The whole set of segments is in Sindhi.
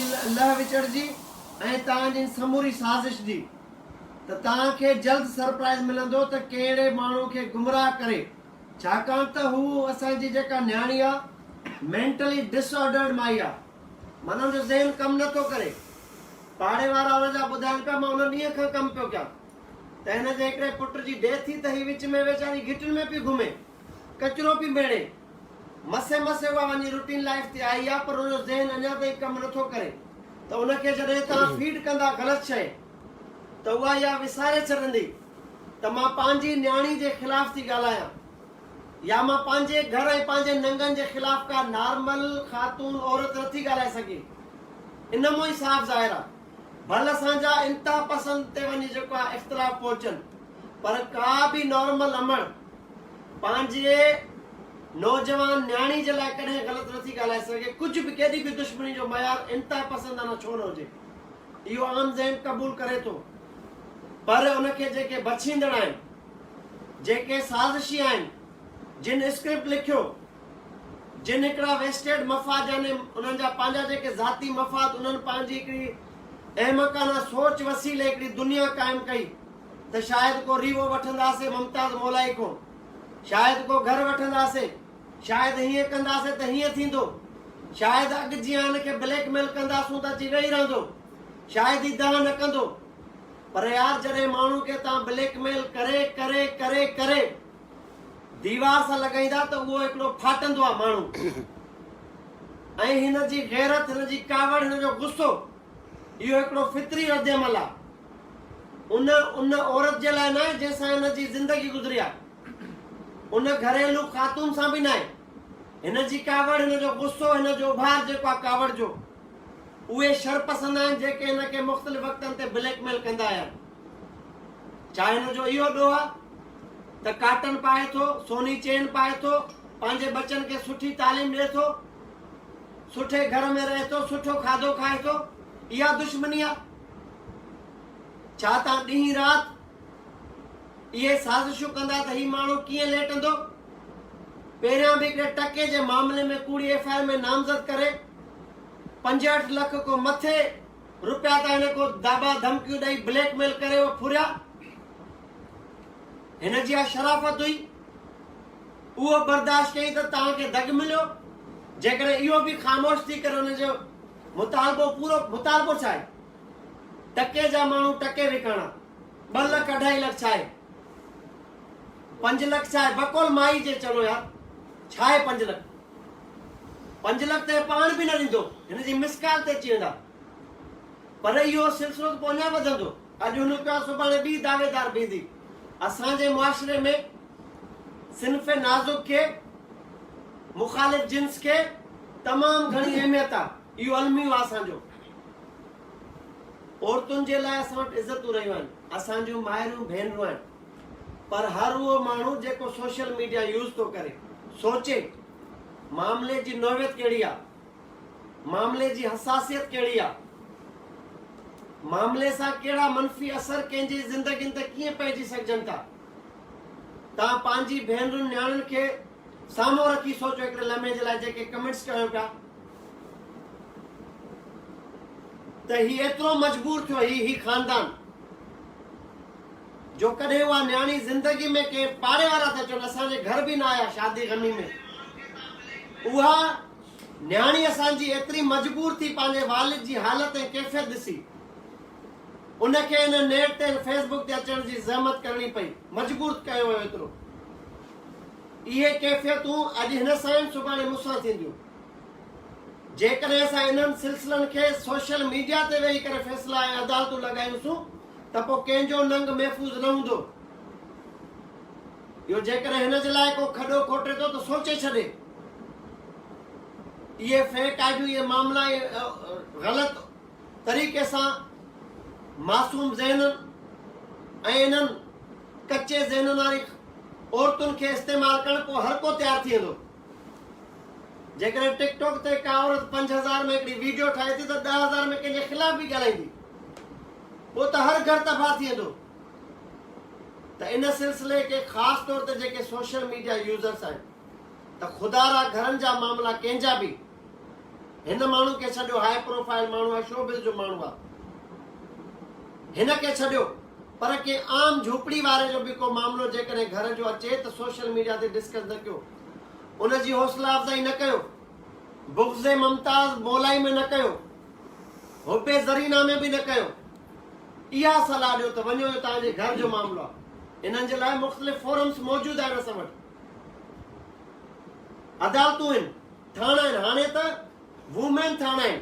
جي لهه وچڙ جي ۽ توهان جي سموري سازش جي ته توهان کي جلد سرپرائز ملندو ته ڪهڙي ماڻهو کي گمراهه ڪري ڇاڪاڻ ته هو اسان جي جيڪا نياڻي آ مينٽلي ڊس آرڊرڊ مائي آ معنيٰ ان جو ذهن ڪم نه ٿو ڪري پاڙي وارا ان جا ٻڌائن پيا مان ان ڏينهن کان ڪم پيو ڪيان ته هن جي هڪڙي پٽ جي ڊيٿ ٿي ته هي وچ ۾ ويچاري گهٽين ۾ پئي گهمي ڪچرو پئي ميڙي مسي مسي اها وڃي روٽين لائيف تي آئي آ پر ان جو ذهن اڃا تائين ڪم نه ٿو ڪري ته ان کي جڏهن توهان فيڊ ڪندا غلط شيء ته اها اها وساري ڇڏندي ته مان پنهنجي نياڻي جي خلاف ٿي ڳالهايان يا مان پنهنجي گهر ۽ پنهنجي ننگن جي خلاف ڪا نارمل خاتون عورت نه ٿي ڳالهائي سگهي. ان مون ئي صاف ظاهر آ. ڀل اسان جا انتها پسند تي وڃي جيڪو آ اختلاف پهچن پر ڪا به نارمل امڙ پنهنجي نوجوان نياڻي جي لاء ڪڏهن غلط نه ٿي ڳالهائي سگهي ڪجهه به ڪيڏي به دشمني جو معيار انتها پسندانه ڇو نه هجي. اهو عام ذهن قبول ڪري ٿو پر ان کي جيڪي بڇيندڙ آهن، جيڪي سازشي آهن، جن اسڪرپٽ لکيو، جن هڪڙا ويسٽيڊ مفاد يعني انهن جا پنهنجا جيڪي ذاتي مفاد انهن پنهنجي هڪڙي احمقانه سوچ وسيلي هڪڙي دنيا قائم ڪئي ته شايد ڪو ريوو وٺنداسين ممتاز مولائي کون، شايد ڪو گهر وٺنداسين. شايد هيئن ڪنداسين ته هيئن ٿيندو. شايد اڳ جيان هن کي بليڪ ميل ڪنداسون ته اچي ويهي رهندو. شايد هي دانهن نه ڪندو. پر يار جڏهن ماڻهو کي توهان بليڪ ميل ڪري ڪري ڪري ڪري ديوار سان لڳائيندا ته اهو هڪڙو ڦاٽندو آهي ماڻهو ۽ هن جي غيرت هن جي ڪاوڙ هن جو غصو اهو هڪڙو فطري ردعمل آهي. ان ان عورت جي لاء ناهي جنهن سان هن جي زندگي گذري آهي. ان گهريلو خاتون سان به ناهي. هن جي ڪاوڙ، هن جو غصو، هن جو اڀار جيڪو آهي ڪاوڙ جو، اهي شرپسند آهن جيڪي هن کي مختلف وقتن تي بليڪ ميل ڪندا آيا آهن. ڇا هن جو اهو ڏوهه آهي ته ڪاٽن پائي ٿو، سوني چين پائي ٿو، پنهنجي ٻچن کي سٺي تعليم ڏئي ٿو، سٺي گهر ۾ رهي ٿو، سٺو کاڌو کائي ٿو، اها دشمني آهي؟ ڇا توهان ڏينهن رات اهي سازشون ڪندا ته هي ماڻهو ڪيئن ليٽندو؟ پهريان به هڪڙي ٽڪي جي معاملي ۾ ڪوڙي ايف I R ۾ نامزد ڪري 65 لک کان مٿي رپيا ته هن کو داٻا ڌمڪيون ڏئي بليڪ ميل ڪري اهي ڦريا. هن جي اها شرافت هئي اهو برداشت ڪيائين ته توهان کي دڳ مليو. جيڪڏهن اهو به خاموش ٿي ڪري ان جو مطالبو پورو مطالبو ڇا آهي؟ ٽڪي جا ماڻهو ٽڪي وڪاڻا. ٻه لک اڍائي لک ڇاهي 5 لک ڇاهي بقول مائي جي چلو يار ڇاهي 5 لک 5 لک ته پاڻ به نه ڏيندو هن جي مس ڪال تي اچي ويندا پر اهو سلسلو ته پوء اڃا وڌندو اڄ هن پيا سڀاڻي ٻي دعويدار به ايندي اسان جي معاشري ۾ صنف نازڪ کي مخالف جنس کي تمام گهڻي اهميت آهي اهو الميو آهي اسان جو عورتن جي لاء اسان وٽ عزتون رهيون آهن، اسان جون مائرون ڀينرون آهن پر هر اهو ماڻهو جيڪو سوشل ميڊيا يوز ٿو ڪري سوچي معاملي جي نوعيت ڪهڙي آهي، معاملي جي حساسيت ڪهڙي آهي، معاملي سان ڪهڙا منفي اثر ڪنهن جي زندگين تي ڪيئن پئجي سگهجن ٿا. توهان پنهنجي ڀينرن نياڻين کي سامهون رکي سوچو هڪڙي لمحي جي لاء جيڪي ڪمينٽس ڪيو پيا ته هي ايترو مجبور ٿيو هي هي خاندان جو ڪڏهن اها نياڻي زندگي ۾ ڪنهن پاڙي وارا ٿا چون اسان جي گهر به نه آيا شادي غمي ۾ اها نياڻي اسان جي ايتري مجبور ٿي پنهنجي والد جي حالت ۽ ڪيفيت ڏسي ان کي ان نيٽ تي فيس بڪ تي اچڻ جي زحمت ڪرڻي پئي مجبور ڪيو ويو ايترو اهي ڪيفيتون اڄ هن سان آهن سڀاڻي مون سان ٿينديون. جيڪڏهن اسان انهن سلسلن کي سوشل ميڊيا تي ويهي ڪري فيصلا ۽ عدالتون لڳايونسون ته پوء ڪنهن جو ننگ محفوظ نه هوندو. اهو جيڪڏهن هن جي لاء ڪو کڏو کوٽي ٿو ته سوچي ڇڏي. اهي فيڪ آئيڊيون اهي معاملا اهي غلط طريقي سان معصوم ذهنن ۽ انهن ڪچي ذهنن واري عورتن کي استعمال ڪرڻ پوء هر ڪو تيار ٿي ويندو. جيڪڏهن ٽڪ ٽاڪ تي ڪا عورت 5000 ۾ هڪڙي ويڊيو ٺاهي ٿي ته 10,000 ۾ ڪنهن جي خلاف به ڳالهائيندي پوء ته هر گهر تباهه ٿي ويندو ته ان سلسلي کي خاص طور تي جيڪي سوشل ميڊيا يوزرس آهن ته خدارا گهرن جا معاملا ڪنهن جا به هن ماڻهو کي ڇڏيو هاء پروفائيل ماڻهو آهي شوبز جو ماڻهو آهي هن کي ڇڏيو پر ڪنهن عام جهوپڙي واري جو به ڪو معاملو جيڪڏهن گهر جو اچي ته سوشل ميڊيا تي ڊسڪس نه ڪيو ان جي حوصلا افزائي نه ڪيو بغض ممتاز مولائي ۾ نه ڪيو حب زرينا ۾ به نه ڪيو اها صلاح ڏيو ته وڃو اهو توهان جي گهر جو معاملو آهي انهن جي لاء مختلف فورمز موجود آهن اسان وٽ عدالتون آهن ٿاڻا آهن هاڻي ته وومين ٿاڻا آهن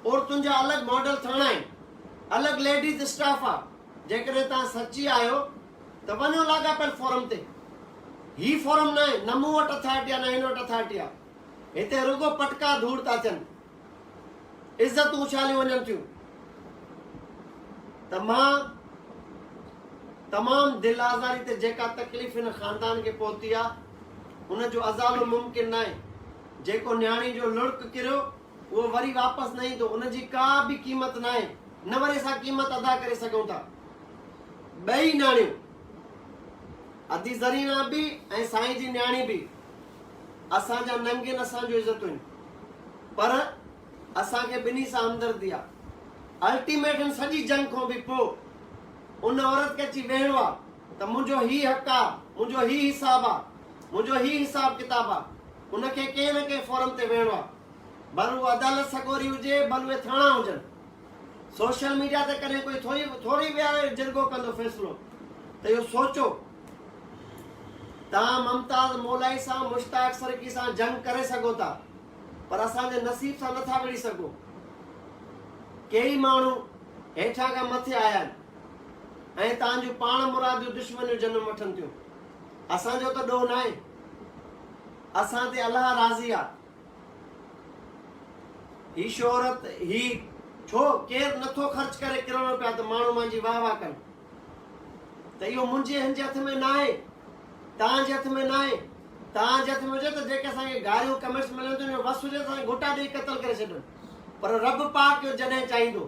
عورتن جا الڳ ماڊل ٿاڻا آهن الڳ ليڊيز اسٽاف آهي جيڪڏهن توهان سچي آهيو ته وڃو لاڳاپيل فورم تي هي فورم نه آهي نه مون وٽ اٿارٽي آهي نه هن وٽ اٿارٽي آهي هتي رڳو پٽڪا ڌوڙ ٿا ٿين عزتون اڇاليون وڃن ٿيون ته مان تمام دل آزاري تي جيڪا تڪليف هن خاندان کي پهتي آ ان جو ازالو ممڪن ناهي جيڪو نياڻي جو لڙڪ ڪريو اهو وري واپس نه ايندو ان جي ڪا به قيمت ناهي نه وري اسان قيمت ادا ڪري سگهون ٿا ٻئي نياڻيون ادي زرينا به ۽ سائين جي نياڻي به اسان جا ننگين اسان جون عزتون پر اسان کي ٻنهي سان همدردي آ. الٽيميٽ هن سڄي جنگ کان به پو ان عورت کي اچي ويهڻو آ ته منهنجو هي حق آ، منهنجو هي حساب آ، منهنجو هي حساب ڪتاب آ. ان کي ڪنهن نه ڪنهن فورم تي ويهڻو آ. ڀل اهو عدالت سڳوري هجي، ڀل اهي ٿاڻا هجن. سوشل ميڊيا تي ڪڏهن ڪوئي ٿوري ٿوري ويهاري جرڳو ڪندو فيصلو ته اهو سوچو. توهان ممتاز مولائي سان مشتاق سرڪي سان جنگ ڪري سگهو ٿا. پر اسان جي نصيب سان نٿا وڙهي سگهو. ڪيئي ماڻهو هيٺان کان مٿي آيا آهن ۽ تان جون پاڻ مراديون دشمنيون جنم وٺن ٿيون. اسان جو ته ڏوهه ناهي. اسان تي الله راضي آ. هي شهرت هي ڇو ڪير نٿو خرچ ڪري ڪروڙ رپيا ته ماڻهو مانجي واهه واهه ڪن. ته اهو منهنجي هن جي هٿ ۾ ناهي، توهان جي هٿ ۾ ناهي. توهان جي هٿ ۾ هجي ته جيڪي اسان کي گاريون ڪمينٽس ملن ٿيون ان جو وس هجي ته اسان کي گهوٽا ڏئي قتل ڪري ڇڏن پر رب پاڪ اهو جڏهن چاهيندو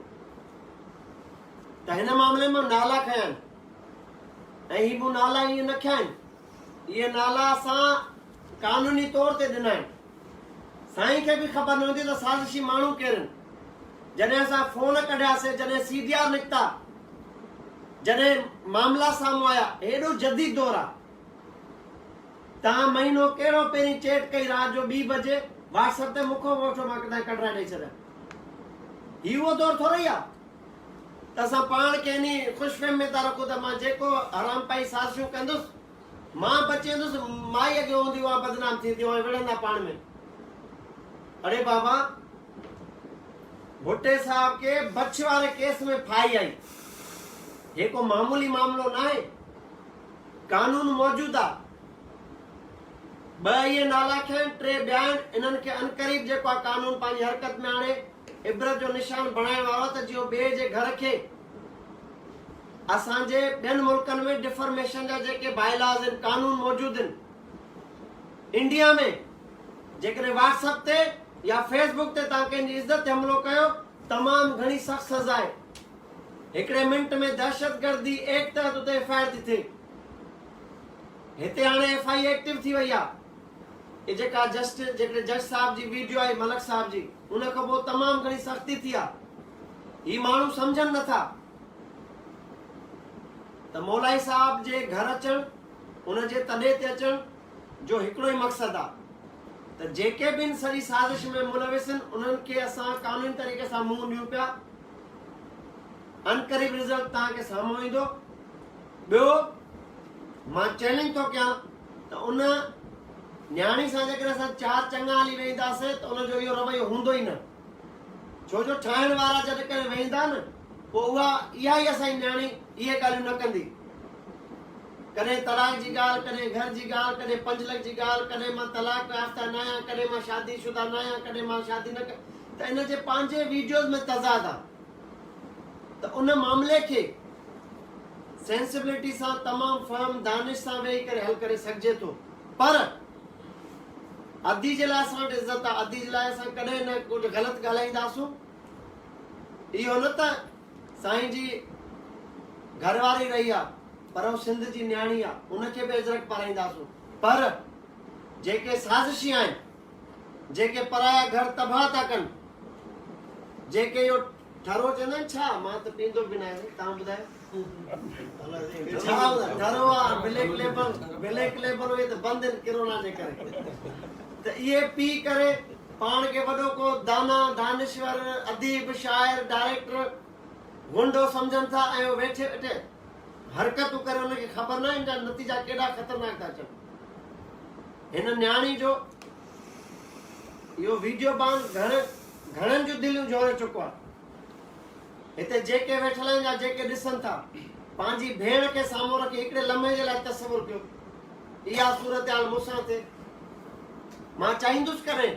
ته هن معاملي ۾ نالا کنيا آهن ۽ هي مون نالا ائين نه کنيا آهن اهي نالا اسان قانوني طور تي ڏنا آهن. سائين کي به خبر نه هوندي ته سازشي ماڻهو ڪير آهن. جڏهن اسان فون ڪڍياسين، جڏهن سي ڊي آر نڪتا، جڏهن معاملا سامهون آيا، هيڏو جديد دور آ. توهان مهينو ڪهڙو پهرين چيٽ ڪئي رات جو ٻي بجي واٽس اپ تي مون کان وٺو مان ڪٿان ڪڍرائي ڏئي ڇڏيان. هي اهو دور ٿورئي آ ته اسان پاڻ کي انهي خوش فهم ۾ ٿا رکون ته مان جيڪو حرام پائي سازشون ڪندس، مان بچي ويندس، مائي اڳيون هوندي اها بدنام ٿيندي ۽ وڙهندا پاڻ ۾. اڙي بابا ڀٽي صاحب کي بڇ واري ڪيس ۾ ڦاهي آئي. هي ڪو معمولي معاملو ناهي. قانون موجود آ. ٻه اهي نالا کين، ٽي ٻيا آهن، انهن کي عنقريب جيڪو آ قانون پنهنجي حرڪت ۾ آڻي عبرت جو نشان بڻائڻ وارو آ ته جيئن ٻئي جي گهر کي اسان جي ٻين ملڪن ۾ ڊفرميشن جا جيڪي باء لاز آهن قانون موجود آهن انڊيا ۾ جيڪڏهن واٽس اپ تي يا فيس بڪ تي توهان ڪنهن جي عزت تي حملو ڪيو تمام گهڻي سخت سزا آهي هڪڙي منٽ ۾ دهشتگردي ايڪٽ تحت اتي ايف I R ٿي ٿئي هتي هاڻي ايف I A active ٿي وئي آهي اي جيڪا جسٽس جيڪڏهن جج صاحب جي ويڊيو آئي ملڪ صاحب جي ان کان پوء تمام گهڻي سختي ٿي آهي هي ماڻهو سمجهن نٿا ته مولائي صاحب جي گهر اچڻ ان جي تڏي تي اچڻ جو هڪڙو ئي مقصد آ ته جيڪي به ان سڄي سازش ۾ ملوث آهن انهن کي اسان قانوني طريقي سان منهن ڏيون پيا عنقريب رزلٽ توهان کي سامهون ايندو ٻيو مان چئلينج ٿو ڪيان ته ان نياڻي سان جيڪڏهن اسان چار چڱا هلي وينداسين ته ان جو اهو رويو هوندو ئي نه ڇو جو ٺاهڻ وارا جڏهن ڪڏهن ويندا نه پوء اها اها ئي اسان جي نياڻي اهي ڳالهيون نه ڪندي. ڪڏهن طلاق جي ڳالهه، ڪڏهن گهر جي ڳالهه، ڪڏهن پنج لک جي ڳالهه، ڪڏهن مان طلاق يافته ناهيان، ڪڏهن مان شادي شده ناهيان، ڪڏهن مان شادي نه ته ان جي پنهنجي ويڊيوز ۾ تضاد آ ته ان معاملي کي سينسبلٽي سان تمام فهم دانش سان ويهي ڪري حل ڪري سگهجي ٿو پر ادي جي لاء اسان وٽ عزت آ، ادي جي لاء اسان ڪڏهن نه ڪجهه غلط ڳالهائينداسون. اهو نه ته سائين جي گهر واري رهي آ، پر هو سنڌ جي نياڻي آ، ان کي به اجرڪ پارائينداسون. پر جيڪي سازشي آهن، جيڪي پرايا گهر تباهه ٿا ڪن، جيڪي اهو ٺرو چوندا آهن ڇا مان ته پيئندو به ناهيان توهان ٻڌايو ڇا ٺرو آ بليڪ ليبل بليڪ ليبل اهي ته بند آهن ڪرونا جي ڪري ته اهي پي ڪري پاڻ کي وڏو ڪو دانا دانشور اديب شاعر ڊائريڪٽر غنڊو سمجهن ٿا ۽ ويٺي ويٺي حرڪتون ڪري ان کي خبر ناهي ان جا نتيجا ڪيڏا خطرناڪ ٿا اچن هن نياڻي جو اهو ويڊيو بان گهڻ گهڻن جون دليون جهوري چڪو آهي. هتي جيڪي ويٺل آهن يا جيڪي ڏسن ٿا، پنهنجي ڀيڻ کي سامهون رکي هڪڙي لمحي جي لاء تصور ڪيو. اها صورتحال مون سان ٿئي. مان چاهيندس ڪڏهن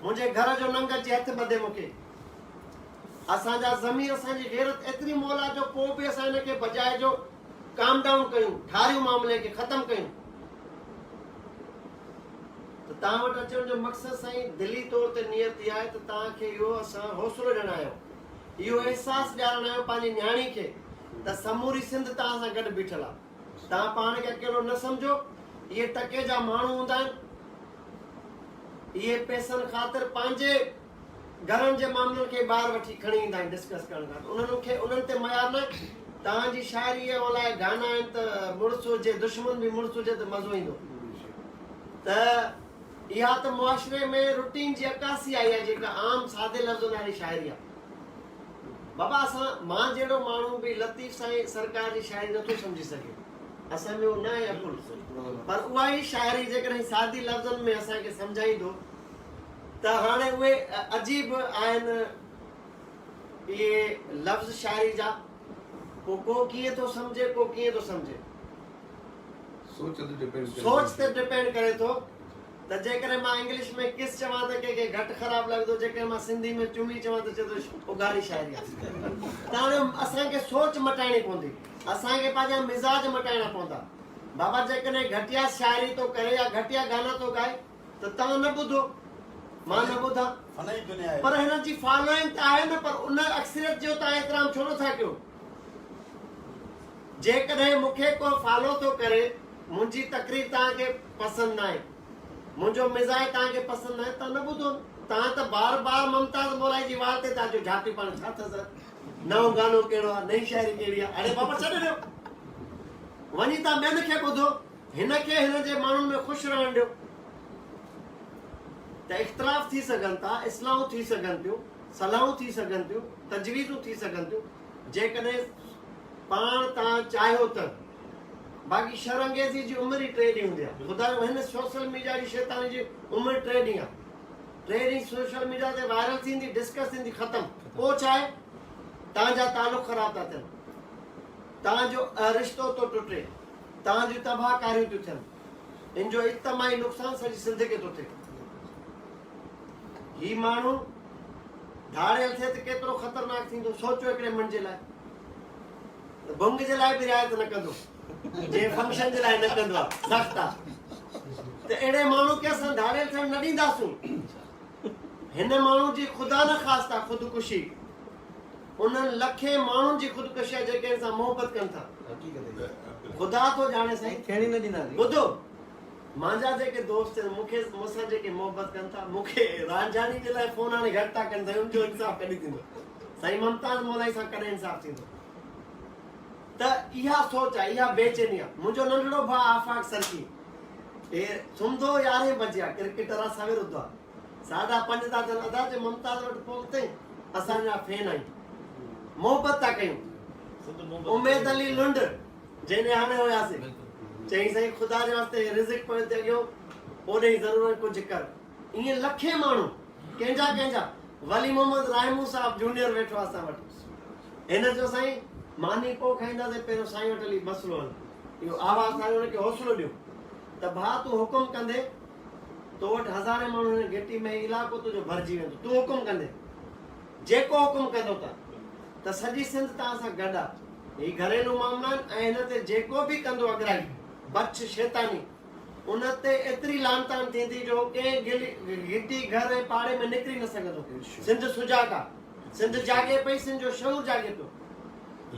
منهنجي گهر جو ننگ اچي هٿ ٻڌي مون کي. اسان جا ضمير اسان جي غيرت ايتري مول آهي جو پوء به اسان هن کي بجاء جو ڪام ڊائون ڪيون، ٺاريون معاملي کي ختم ڪيون. ته توهان وٽ اچڻ جو مقصد سائين دلي طور تي نيت اها آهي ته توهان کي اهو اسان حوصلو ڏيڻ آيا آهيون، اهو احساس ڏيارڻ آيا آهيون پنهنجي نياڻي کي ته سموري سنڌ توهان سان گڏ بيٺل آهي. توهان پاڻ کي اڪيلو نه سمجهو، اهي ٽڪي جا ماڻهو هوندا آهن، اهي پئسن خاطر پنهنجي گهرن جي معاملن کي ٻاهر وٺي کڻي ايندا آهن ڊسڪس ڪرڻ خاطر انهن کي انهن تي ميار ناهي توهان جي شاعري ۽ لاء گانا آهن ته مڙس هجي دشمن به مڙس هجي ته مزو ايندو ته اها ته معاشري ۾ روٽين جي عڪاسي آئي آهي جيڪا عام سادي لفظن واري شاعري آهي بابا اسان مان جهڙو ماڻهو به لطيف سائين سرڪار جي شاعري نٿو سمجهي سگهي اسان ۾ اهو ناهي عقل پر اها ئي شاعري جيڪڏهن سادي لفظن ۾ اسان کي سمجهائيندو ته هاڻي اهي عجيب آهن اهي لفظ شاعري جا پوء ڪو ڪيئن ٿو سمجهي ڪو ڪيئن ٿو سمجهي. سوچ تي ڊپينڊ ڪري سوچ تي ڊپينڊ ڪري ٿو ته جيڪڏهن مان انگلش ۾ ڪس چوان ته ڪنهن کي گهٽ خراب لڳندو جيڪڏهن مان سنڌي ۾ چمي چوان ته چئي ٿو اگهاڙي شاعري آهي ته هاڻي اسان کي سوچ مٽائڻي پوندي اسان کي پنهنجا مزاج مٽائڻا پوندا بابا جيڪڏهن گهٽيا شاعري ٿو ڪري يا گهٽيا گانا ٿو ڳائي ته توهان نه ٻڌو، مان نه ٻڌان. پر هنن جي فالوئنگ ته آهي نه پر ان اڪثريت جو توهان احترام ڇو نه ٿا ڪيو؟ جيڪڏهن مون کي ڪو فالو ٿو ڪري، منهنجي تقرير توهان کي پسند ناهي، منهنجو مزاح توهان کي پسند ناهي، توهان نه ٻڌو نه. توهان ته بار بار ممتاز مولائي جي وال تي ٿا اچو جهاتيون پائڻ، ڇا اٿس نئون گانو ڪهڙو آهي، نئين شاعري ڪهڙي آهي، اڙي بابا ڇڏي ڏيو، وڃي توهان ٻين کي ٻڌو. هن کي هن جي ماڻهن ۾ خوش رهڻ ڏيو ته اختلاف ٿي سگهن ٿا، اصلاحون ٿي سگهن ٿيون، صلاحون ٿي سگهن ٿيون، تجويزون ٿي سگهن ٿيون، جيڪڏهن پاڻ توهان چاهيو ته. باقي شر انگيزي جي عمر ئي ٽي ڏينهن هوندي آهي. خدا جو هن سوشل ميڊيا جي شيطاني جي عمر ٽي ڏينهن آهي. ٽي ڏينهن سوشل ميڊيا تي وائرل ٿيندي، ڊسڪس ٿيندي، ختم. پوء ڇا آهي؟ توهان جا تعلق خراب ٿا ٿين. توهان جو رشتو ٿو ٽٽي. توهان جون تباهه ڪاريون ٿيون ٿين. ان جو اجتماعي نقصان سڄي سنڌ کي ٿو ٿئي. هي ماڻهو ڌاڙيل ٿئي ته ڪيترو خطرناڪ ٿيندو سوچو هڪڙي منٽ جي لاء. ته ڀنگ جي لاء به رعايت نه ڪندو جنهن فنڪشن جي لاء نه ڪندو آهي سخت آهي ته اهڙي ماڻهو کي اسان ڌاڙيل ٿيڻ نه ڏينداسون. هن ماڻهو جي خدا نخواسته خودڪشي انهن لکين ماڻهن جي خودڪشي آهي جيڪي هن سان محبت ڪن ٿا. خدا ٿو ڄاڻي سائين. ٿيڻ ئي نه ڏينداسين. ٻڌو مانجا جيڪي دوست آهن مون کي مون سان جيڪي محبت ڪن ٿا مون کي رانجهاڻي جي لاء فون هاڻي گهٽ ٿا ڪن سائين ان جو انصاف ڪڏهن ٿيندو سائين ممتاز مولائي سان ڪڏهن انصاف ٿيندو ته اها سوچ آهي اها بيچيني آهي منهنجو ننڍڙو ڀاء آفاق سرڪي هي سمهندو يارهين بجي آهي ڪرڪيٽر آهي سوير اٿندو آهي ساڍا پنج ٿا ٿين ادا چي ممتاز وٽ پهتين اسان جا فين آهيون محبت ٿا ڪيون اميد علي لنڊ جنهن ڏي هاڻي هياسي چئي سائين خدا جي واسطي رزق پوي تي اڳيو اوڏي ضرور وڃ ڪجهه ڪر ائين لکين ماڻهو ڪنهن جا ڪنهن جا ولي محمد راهمون صاحب جونيئر ويٺو اسان وٽ هن چيو سائين ماني پوء کائينداسين پهريون سائين وٽ هلي مسئلو هل اهو آواز ساري هن کي حوصلو ڏيو ته ڀاء تون حڪم ڪندي تو وٽ هزارين ماڻهو هن گهٽي ۾ هي علائقو تنهنجو ڀرجي ويندو تون حڪم ڪندين جيڪو حڪم ڪندو ته ته سڄي سنڌ توهان سان گڏ آ هي گهريلو معاملا آهن ۽ هن تي جيڪو به ڪندو اڳرائي بڇ شيطاني ان تي ايتري لعن طعن ٿيندي جو ڪنهن گهٽي گهر ۽ پاڙي ۾ نڪري نه سگهندو سنڌ سجاڳ آ سنڌ جاڳي پئي سنڌ جو شعور جاڳي پيو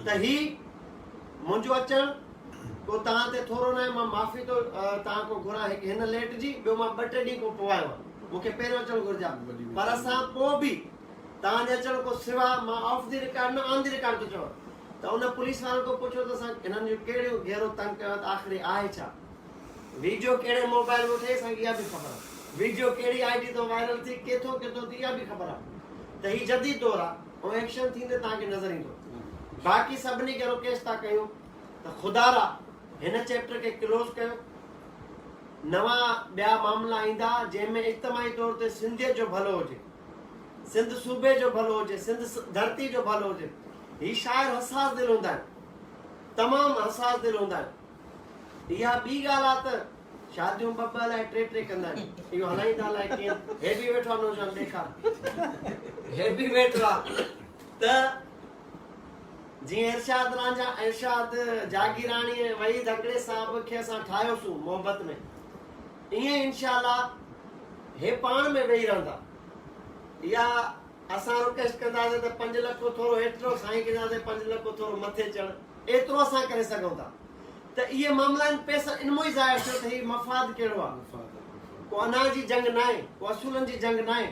ته هي منهنجو اچڻ ڪو توهان تي ٿورو ناهي مان معافي ٿو توهان کان گهران هڪ هن ليٽ جي ٻيو مان ٻه ٽي ڏينهن کان پوء آيو آهيان مون کي پهريون اچڻ گهرجي ها پر اسان پوء به توهان جي اچڻ کان سوا مان آف the record نه آن the record ٿو چوان ته ان پوليس وارن کان پڇو ته اسان هنن جو ڪهڙو گهيرو تنگ ڪيو آهي ته آخر هي آهي ڇا؟ ويڊيو ڪهڙي موبائل ۾ ٺهي اسان کي اها به خبر آهي. ويڊيو ڪهڙي I D تان وائرل ٿي ڪيٿو ڪيٿو ٿي اها به خبر آهي ته هي جديد دور آهي ۽ ايڪشن ٿيندي توهان کي نظر ايندو. باقي سڀني کي رڪويسٽ ٿا ڪيون ته خدارا هن چيپٽر کي ڪلوز ڪيو. نوان ٻيا معاملا ايندا جنهن ۾ اجتماعي طور تي سنڌيت جو ڀلو هجي. سنڌ صوبي جو ڀلو هجي، سنڌ ڌرتي جو ڀلو هجي. هي شاعر حساس دل هوندا آهن. تمام حساس دل هوندا آهن. اها ٻي ڳالهه آهي ته شاديون ٻه ٻه الائي ٽي ٽي ڪندا آهن. اهو هلائيندا الائي ڪيئن. هي به ويٺو آهي نوجوان ڏيکار. هي به ويٺو آهي ته جيئن ارشاد رانجها، ارشاد جاگيراڻي ۽ وحيد هڪڙي صاحب کي اسان ٺاهيوسون محبت ۾. ائين انشاء الله هي پاڻ ۾ ويهي رهندا. يا اسان رڪويسٽ ڪنداسين ته پنج لک کان ٿورو هيٺ رهو، سائين کي چونداسين پنج لک کان ٿورو مٿي چڙهه، ايترو اسان ڪري سگهون ٿا ته اهي معاملا آهن پئسا ان مان ئي ظاهر ٿيو ته هي مفاد ڪهڙو آهي، ڪو انا جي جنگ ناهي، ڪو اصولن جي جنگ ناهي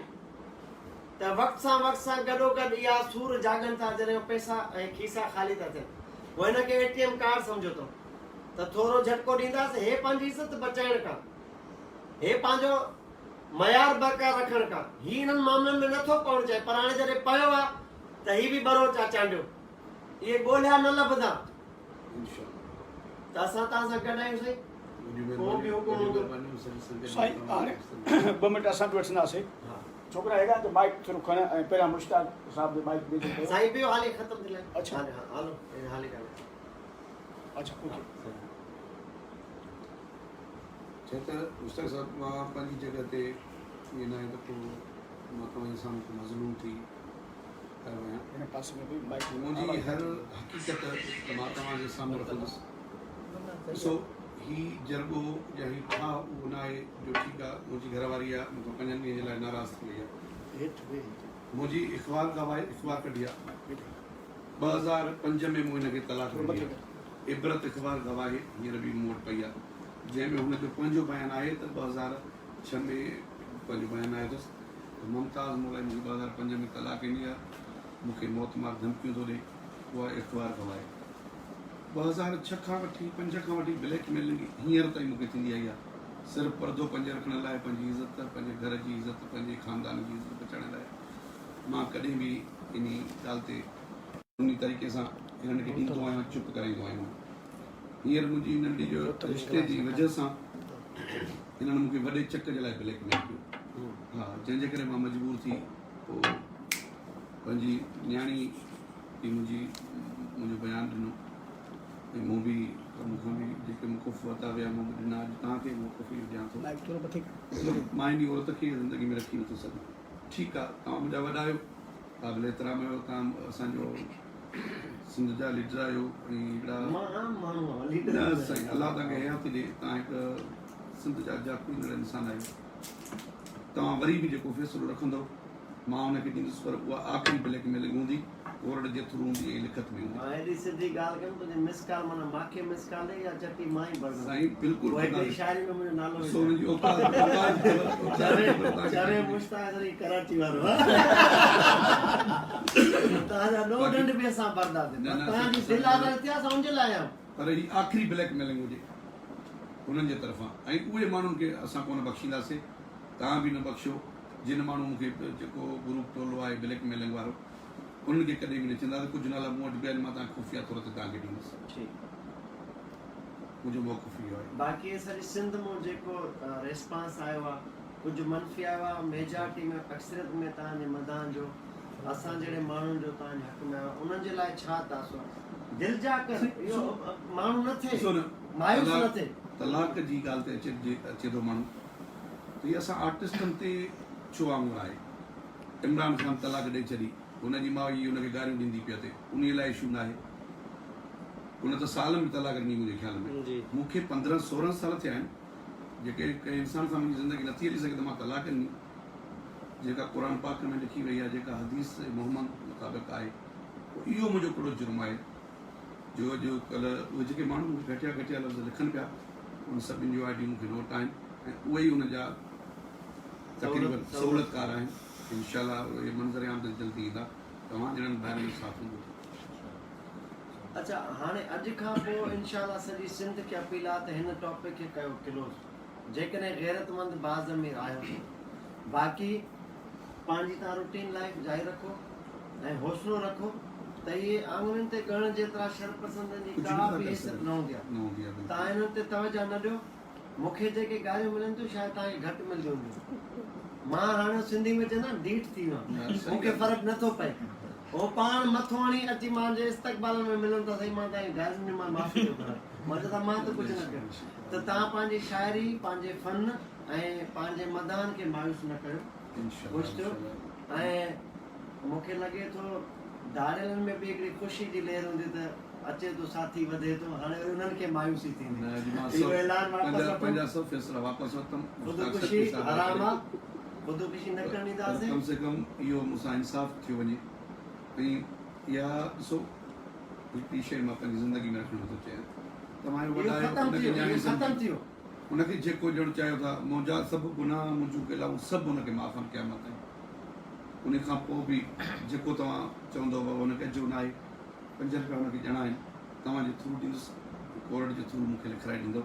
ته وقت سان وقت سان گڏوگڏ اها سور جاڳن ٿا جڏهن پئسا ۽ کيسا خالي ٿا ٿين، پوء هن کي اي ٽي ايم ڪارڊ سمجهو اٿئون ته ٿورو جهٽڪو ڏينداسين، هي پنهنجي عزت بچائڻ کان، هي پنهنجو معيار برقرار رکڻ کان هي انهن معاملن ۾ نه ٿو پوڻ چاهي پر هاڻي جڏهن پيو آ ته هي به ٻروچ آ چانڊيو اهي ڳولهيا نه لڀندا ته اسان توهان سان گڏ آهيون سائين ڪو به حڪم هوندو. سائين هاڻي ٻه منٽ اسان به وٺنداسين ڇوڪرا هيڏانهن ته مائيڪ ٿورو کڻ ۽ پهريان مشتاق صاحب جو مائيڪ ڏيجو ڪيو. سائين پيو حالي ختم ٿي لاء اڇا هالي هالو هالي ڳالهايو. اڇا اوڪي. چئه ته مشتاق صاحب مان پنهنجي جڳهه تي ائين ناهي ته ڪو مان توهان جي سامهون ڪو مظلوم ٿي آيو آهيان. هن پاسي ۾ به مائيڪ منهنجي هر حقيقت مان توهان جي سامهون رکندس. ڏسو هي جرڳو يا هي ٺاهه اهو ناهي جو ٺيڪ آ منهنجي گهر واري آ مون کان پنجن ڏينهن جي لاء ناراض ٿي وئي آ. منهنجي اخبار گواهي اخبار ڪڍي آ. 2005 ۾ مون هن کي طلاق ڏني آ. عبرت اخبار گواهي هينئر به مون وٽ پئي آهي، جنهن ۾ هن جو پنهنجو بيان آهي ته 2006 ۾ پنهنجو بيان آيو اٿس ته ممتاز مولائي مون کي 2005 ۾ طلاق ڏني آهي، مون کي موت مار ڌمڪيون ٿو ڏئي، اها اخبار گواهي 2006 کان وٺي پنج کان وٺي بليڪ ميلنگ هينئر تائين مون کي ٿيندي آئي آهي، صرف پردو پنهنجي رکڻ لاء، پنهنجي عزت، پنهنجي گهر جي عزت، پنهنجي خاندان جي عزت بچائڻ لاء مان ڪڏهن به انهي ڳالهه تي. انهي طريقي سان هنن کي ڏيندو آهيان چپ ڪرائيندو آهيان. هينئر منهنجي ننڍي جو رشتي جي وجهه سان هنن مون کي وڏي چڪ جي لاء بليڪ ميل ڪيو. ها جنهن جي ڪري مان مجبور ٿي پوء پنهنجي نياڻي به منهنجي منهنجو بيان ڏنو ۽ مون به مون کان به جيڪي موقف ورتا ويا مون به ڏنا اڄ توهان کي موقف اهو ڏيان ٿو. مان انهي عورت کي زندگي ۾ رکي نٿو سگهان. ٺيڪ آ توهان منهنجا وڏا آهيو. قابل احترام آهيو توهان اسان جو سنڌ جا ليڊر آهيو ۽ هڪڙا مان عام ماڻهو آهيان ليڊر نه سائين الله توهان کي حياتي ڏي توهان هڪ سنڌ جا جاکوڙيندڙ انسان آهيو توهان وري به جيڪو فيصلو رکندو مان ان کي ڏيندس پر اها آخري بليڪ ميلنگ هوندي ڪورٽ جي ٿرو هوندي ۽ لکت ۾ هوندي. مان ايڏي سڌي ڳالهه ڪيم تنهنجي مس ڪال معنيٰ ماکي مس ڪال ڏي يا چٽي مان ئي ڀرندم. سائين بلڪل پوء هڪڙي شاعري ۾ منهنجو نالو سو ان جي اوقات اوقات چري چري مشتاق علي ڪراچي وارو توهان جا ڏوهه ڏنڊ به اسان ڀرنداسين پر توهان جي دل آزاري ٿي اسان ان جي لاء آيا آهيون. پر هي آخري بليڪ ميلنگ هجي انهن جي طرفان ۽ اهي ماڻهن کي اسان ڪونه بخشينداسين توهان به نه بخشو جن ماڻهو مون کي جيڪو گروپ ٽولو آهي بليڪ ميلنگ وارو انهن کي ڪڏهن به نه چونداسين ڪجهه نالا مون وٽ به آهن مان توهان کي خفيه طور تي توهان کي ڏيندس. ٺيڪ. منهنجو موقف اهو آهي. باقي سڄي سنڌ مون جيڪو ريسپانس آيو آ ڪجهه منفي آيو آ ميجارٽي ۾ اڪثريت ۾ توهان جي مداحن جو اسان جهڙي ماڻهن جو توهان جي حق ۾ آيو آ انهن جي لاء ڇا تاثر دلجاء ڪر اهو ماڻهو نه ٿئي مايوس نه ٿئي. طلاق جي ڳالهه تي اچي اچي ٿو ماڻهو ته هي اسان آرٽسٽن تي ڇو آڱر آهي عمران خان طلاق ڏئي ڇڏي هن جي ماء ئي هن کي گاريون ڏيندي پئي اٿي انهي لاء اشو ناهي هن ته سال ۾ طلاق ڏني منهنجي خيال ۾ مون کي 15 16 سال ٿيا آهن جيڪي ڪنهن انسان سان منهنجي زندگي نٿي هلي سگهي ته مان طلاق ڏني جيڪا قرآن پاڪ ۾ لکي وئي آهي جيڪا حديث محمد مطابق آهي پوء اهو منهنجو ڪهڙو جرم آهي جو اڄ ڪلهه اهي جيڪي ماڻهو مون کي گهٽيا گهٽيا لفظ لکن پيا ان سڀني جو I D مون کي نوٽ آهن ۽ اهي ئي ان جا تقريبن سهولتڪار آهن. انشاء الله اهي منظر عام تي جلدي ايندا توهان جهڙن ڀائرن جو ساٿ هوندو. اڇا هاڻي اڄ کان پوء انشاء الله سڄي سنڌ کي اپيل آ ته هن ٽاپڪ کي ڪيو ڪلوز جيڪڏهن غيرتمند باضمير آهيو ته باقي پنهنجي توهان روٽين لائيف جاري رکو ۽ حوصلو رکو ته اهي آڱرين تي ڳڻڻ جيترا شرپسندن جي ڪجهه ڪا نٿا به ڪري حيثيت سگهن نه هوندي آ نه هوندي آ بلڪل. توهان انهن تي توجه نه ڏيو مون کي جيڪي گاريون ملن ٿيون شايد توهان کي گهٽ ملنديون هونديون. مان هاڻي سنڌي ۾ چوندا آهن ڍيٺ ٿي ويو آهيان. مون کي فرق نه ٿو پئي. هو پاڻ مٿو هڻي اچي مان جي استقبال ۾ ملن ٿا سائين مان توهان کي گارين ڏنيون مان معافي ٿو گهران. مان چوان ٿا مان ته ڪجهه نه ڪيو. ته توهان پنهنجي شاعري، پنهنجي فن ۽ پنهنجي مداحن کي مايوس نه ڪيو. خوش ٿيو ۽ مون کي لڳي ٿو ڌاڙيلن ۾ به هڪڙي خوشي جي لهر هوندي ته اچي ٿو ساٿي وڌي ٿو هاڻي وري انهن کي مايوسي ٿيندي نه اڄ مان اهو سڀ اعلان واپس پنهنجا وٺو پنهنجا سڀ فيصلا واپس ورتم مشتاق خودڪشي سرڪي صاحب حرام آ آخري خودڪشي نه ڪرڻ پر ڏينداسين. ڪم سي ڪم اهو مون سان انصاف ٿيو وڃي ۽ اها ڏسو هڪڙي شيء مان پنهنجي زندگي ۾ رکڻ نٿو چاهيان توهان اهو اهو وڏا آهيو ختم ان کي ٿي ويو نياڻي اهو ختم سمجهي ٿي ويو. ان کي جيڪو ڏيڻ چاهيو ٿا منهنجا سڀ گناهه منهنجون ڪيلاون سڀ ان کي معاف آهن قيامت تائين ان کان پوء به جيڪو توهان چوندؤ بابا ان کي اجهو ناهي پنج رپيا هن کي ڏيڻا آهن، توهان جي ٿرو ڏيندس، ڪورٽ جي ٿرو مون کي لکرائي ڏيندؤ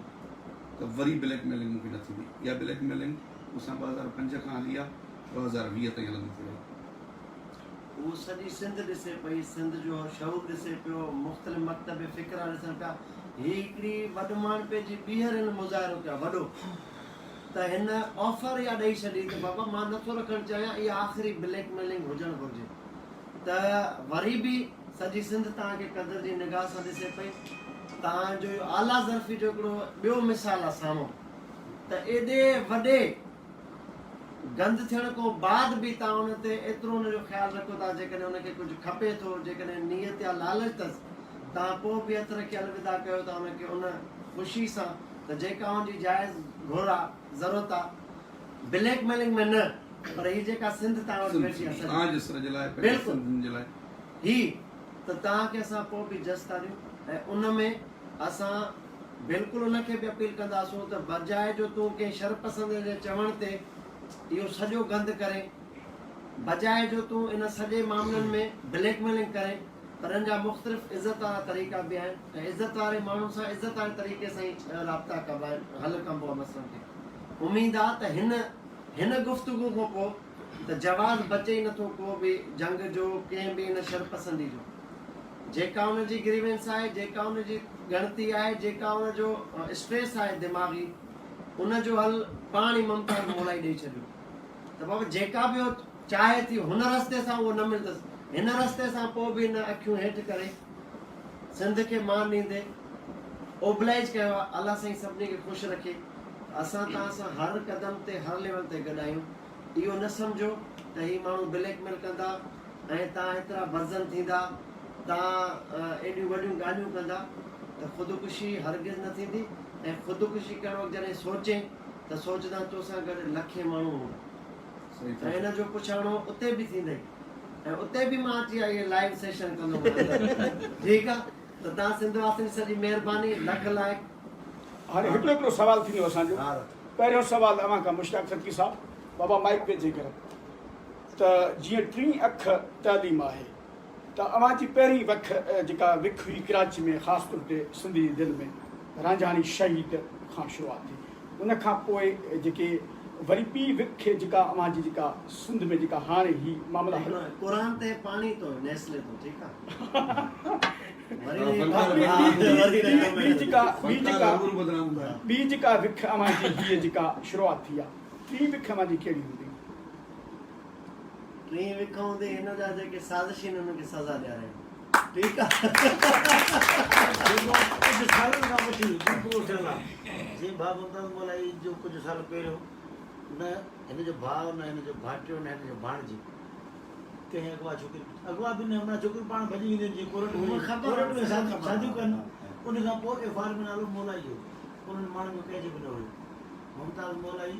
ته وري بليڪ ميلنگ مون کي نه ٿيندي. اها بليڪ ميلنگ مون سان 2005 کان هلي آهي، 2020 تائين هلندي ٿي رهي. اهو سڄي سنڌ ڏسي پئي، سنڌ جو شعور ڏسي پيو، مختلف مڪتب فڪر وارا ڏسن پيا. هي هڪڙي وڏ ماڻهپي جي ٻيهر هن مظاهرو ڪيو آهي وڏو ته هن آفر اها ڏئي ڇڏي ته بابا مان نٿو رکڻ چاهيان، اها آخري بليڪ ميلنگ هجڻ گهرجي. ته وري به سڄي سنڌ توهان کي قدر جي نگاهه سان ڏسي پئي. توهان جو اهو اعليٰ ظرفي جو هڪڙو ٻيو مثال آهي سامهون ته ايڏي وڏي گند ٿيڻ کان بعد به توهان ان تي ايترو ان جو خيال رکو ٿا جيڪڏهن ان کي ڪجهه کپي ٿو جيڪڏهن نيت يا لالچ اٿس توهان پوء به هٿ رکي الوداع ڪيو ٿا ان کي ان خوشي سان ته جيڪا ان جي جائز گهر آ ضرورت آ بليڪ ميلنگ ۾ نه پر هي جيڪا سنڌ توهان وٽ ويٺي آهي سڄي توهان جي سر جي لاء پنهنجي بلڪل سنڌين جي لاء. هي ته توهان کي اسان پوء به جس ٿا ڏيون ۽ ان ۾ اسان بلڪل ان کي به اپيل ڪنداسون ته بجاء جو تون ڪنهن شرپسند جي چوڻ تي اهو سڄو گند ڪرين بجاء جو تون ان سڄي معاملن ۾ بليڪ ميلنگ ڪرين پر ان جا مختلف عزت وارا طريقا به آهن ۽ عزت واري ماڻهن سان عزت واري طريقي سان ئي رابطا ڪبا آهن حل ڪبو آهي مسئلن کي اميد آ ته هن هن گفتگو کان پوء ته جواز بچي ئي نٿو ڪو به جنگ جو ڪنهن به ان شرپسندي جو. جيڪا ان جي گريوينس آهي، جيڪا ان جي ڳڻتي آهي، جيڪا ان جو اسٽريس آهي دماغي ان جو حل پاڻ ئي ممتاز مولائي ڏئي ڇڏيو ته بابا جيڪا به هو چاهي ٿي هن رستي سان اهو نه ملندس هن رستي سان پوء به هن اکيون هيٺ ڪري سنڌ کي مان ڏيندي اوبلائيز ڪيو آهي الله سائين سڀني کي خوش رکي. اسان توهان سان هر قدم تي هر ليول تي گڏ آهيون اهو نه سمجهو ته هي ماڻهو بليڪ ميل ڪندا ۽ توهان ايترا برزن ٿيندا توهان ايڏيون وڏيون ڳالهيون ڪندا ته خودڪشي هرگز نه ٿيندي ۽ خودڪشي ڪرڻ وقت جڏهن سوچين ته سوچدان توسان گڏ لکين ماڻهو هوندا ۽ ان جو پڇاڻو اتي به ٿيندئي ۽ اتي به مان اچي اهي لائيو سيشن ڪندومانء ٺيڪ آ ته توهان سنڌ واسين جي سڄي مهرباني لک لائق. هاڻي هڪڙو هڪڙو سوال ٿيندو اسان جو. پهريون سوال اوهان کان مشتاق سرڪي صاحب بابا مائيڪ ويجهي ڪر ته جيئن ٽين اک تعليم آهي ته اوهان جي پهرين وک جيڪا وک هئي ڪراچي ۾ خاص طور تي سنڌ جي دل ۾ رانجهاڻي شهيد کان شروعات ٿي ان کان پوء جيڪي وري ٻي وک جيڪا اوهان جي جيڪا سنڌ ۾ جيڪا هاڻي هي معاملا هل قرآن تي پاڻي تو نيسلي تو ٺيڪ آ. ٻي جيڪا وک اوهان جي هيء جيڪا شروعات ٿي آ، ٽين وک اوهان جي ڪهڙي هوندي؟ ٽين وک هوندي هن جا جيڪي سازشي آهن انهن کي سزا ڏيارائڻ. ٺيڪ آ. جيڪو ڪجهه سالن کان وٺي بلڪل اٿيل آ. جيئن ڀاء ممتاز مولائي جو ڪجهه سال پهريون نه هن جو ڀاء نه هن جو ڀائٽيو نه هن جو ڀاڻجي ڪنهن اغوا ڇوڪري اغوا به نه معنيٰ ڇوڪريون پاڻ ڀڄي وينديون آهن جيئن ڪورٽ ۾ ڪورٽ ۾ شاديون ڪن ان کان پوء ايف آر ۾ نالو مولائي جو انهن ماڻهن جو ڪنهن جو به نه هيو ممتاز مولائي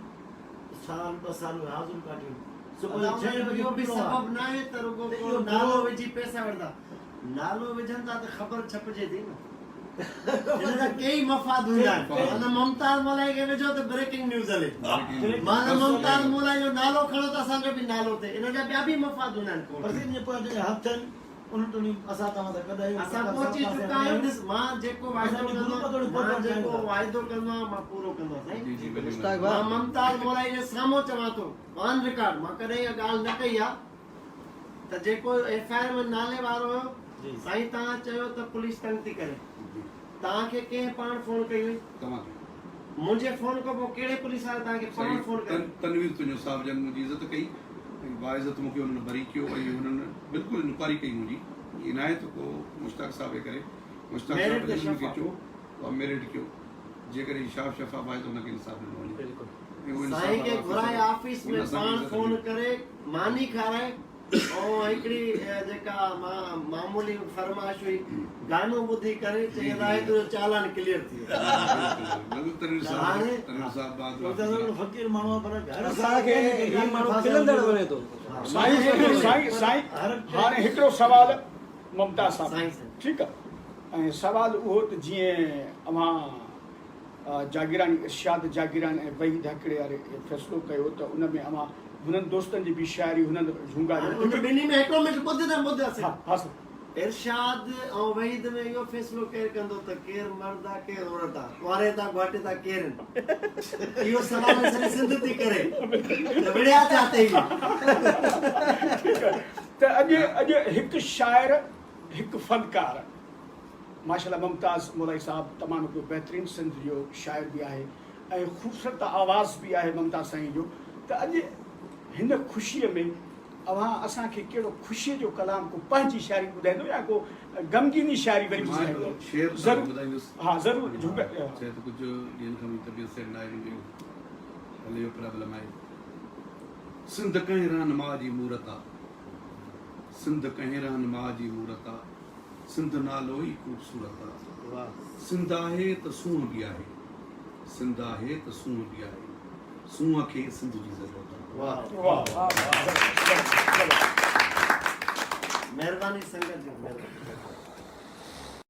سال ٻه سال اهي حاضريون ڪاٽيون صبح جو ڇهين بجي اهو به نڪتو آ سبب ناهي ته رڳو ته ڪو اهو نالو برو وجهي پئسا وٺندا نالو وجهن ٿا ته خبر ڇپجي ٿي نه. هن جا ڪيئي مفاد هوندا آهن. معنيٰ ممتاز مولائي کي وجهو ته بريڪنگ نيوز هلي. معنيٰ ممتاز مولائي جو نالو کڻو ته اسان جو به نالو ٿئي. ان جا ٻيا به مفاد هوندا آهن. پر سائين جي پويان جيڪي هٿ آهن انهن توڻي اسان توهان سان گڏ آهيون. اسان پهچي چڪا آهيون. ڏس مان جيڪو واعدو ڪندو آهيان مان جيڪو واعدو ڪندو آهيان مان پورو ڪندو آهيان سائين. مان ممتاز مولائي جي سامهون چوان ٿو آن رڪارڊ مان ڪڏهن اها ڳالهه نه ڪئي آهي ته جيڪو ايف I R ۾ نالي وارو هيو سائين توهان چيو ته پوليس تنگ ٿي ڪري توهان کي ڪنهن پاڻ فون ڪئي هئي؟ توهان کي. منهنجي فون کان پوء ڪهڙي پوليس واري توهان کي پاڻ سائين فون ڪئي؟ تنوير تنيو صاحب جن منهنجي عزت ڪئي ۽ باعزت مون کي انهن بري ڪيو ۽ هنن بلڪل انڪوائري ڪئي منهنجي عنايت ڪو مشتاق صاحب جي ڪري مشتاق ميرٽ صاحب تي جن مون کي شفاف. چيو ته ميرٽ ڪيو جيڪڏهن شاف شفاف آهي ته ان کي انصاف ڏنو وڃي ۽ اهو انصاف سائين کي وارو گهرائي آفيسر آفيس ان ۾ اسان کي پاڻ عزت فون ڏني. ڪري ماني کارائي ۽ هڪڙي جيڪا معمولي فرمائش هئي گانو ٻڌي ڪري چئي ادا هي تنهنجو چالان ڪليئر ٿي ويو ته هاڻي فقير ماڻهو پر اسان کي هي ماڻهو کلندڙ وڻي ٿو. سائين سائين سائين هاڻي هڪڙو سوال ممتاز صاحب ٺيڪ آ ۽ سوال اهو ته جيئن اوهان جاگيراڻي ارشاد جاگيراڻي ۽ وحيد هڪڙي واري فيصلو ڪيو ته ان ۾ اوهان هنن دوستن جي به شاعري هنن جهونگاريو هاڻي ان ٻنهي ۾ هڪڙو منٽ ٻڌ نه ٻڌ اسين ها ها سر. ارشاد ۽ وحيد ۾ اهو فيصلو ڪير ڪندو ته ڪير مرد آ ڪير عورت آ ڪنواريتا گهاٽيتا ڪير آهن اهو سوال سڄي سنڌ ٿي ڪري ته وڙهيا ڇا تي اهي. ٺيڪ آ ته اڄ اڄ هڪ شاعر هڪ فنڪار ماشاءالله ممتاز مولائي صاحب تمام هڪڙو بهترين سنڌ جو شاعر به آهي ۽ خوبصورت آواز به آهي ممتاز سائين جو ته اڄ هن خوشيء ۾ اوهان اسان کي ڪهڙو خوشيء جو ڪلام ڪو پنهنجي شاعري ٻڌائيندو يا ڪو غمگيني شاعري وري مان هڪڙو ٻڌائيندو شعر توهان کي ضرور ٻڌائيندس ها ضرور جهوڪ چئي ته ڪجهه ڏينهن کان منهنجي طبيعت صحيح ناهي منهنجو گلي جو پرابلم آهي سنڌ ڪنهن رهنما جي مورت آ سنڌ ڪنهن رهنما جي مورت آ سنڌ نالو ئي خوبصورت آ. سنڌ آهي ته سونهن به آهي. سنڌ آهي ته سونهن به آهي. سونهن کي سنڌ جي ضرورت آ. مهرباني سنگت جي مهرباني.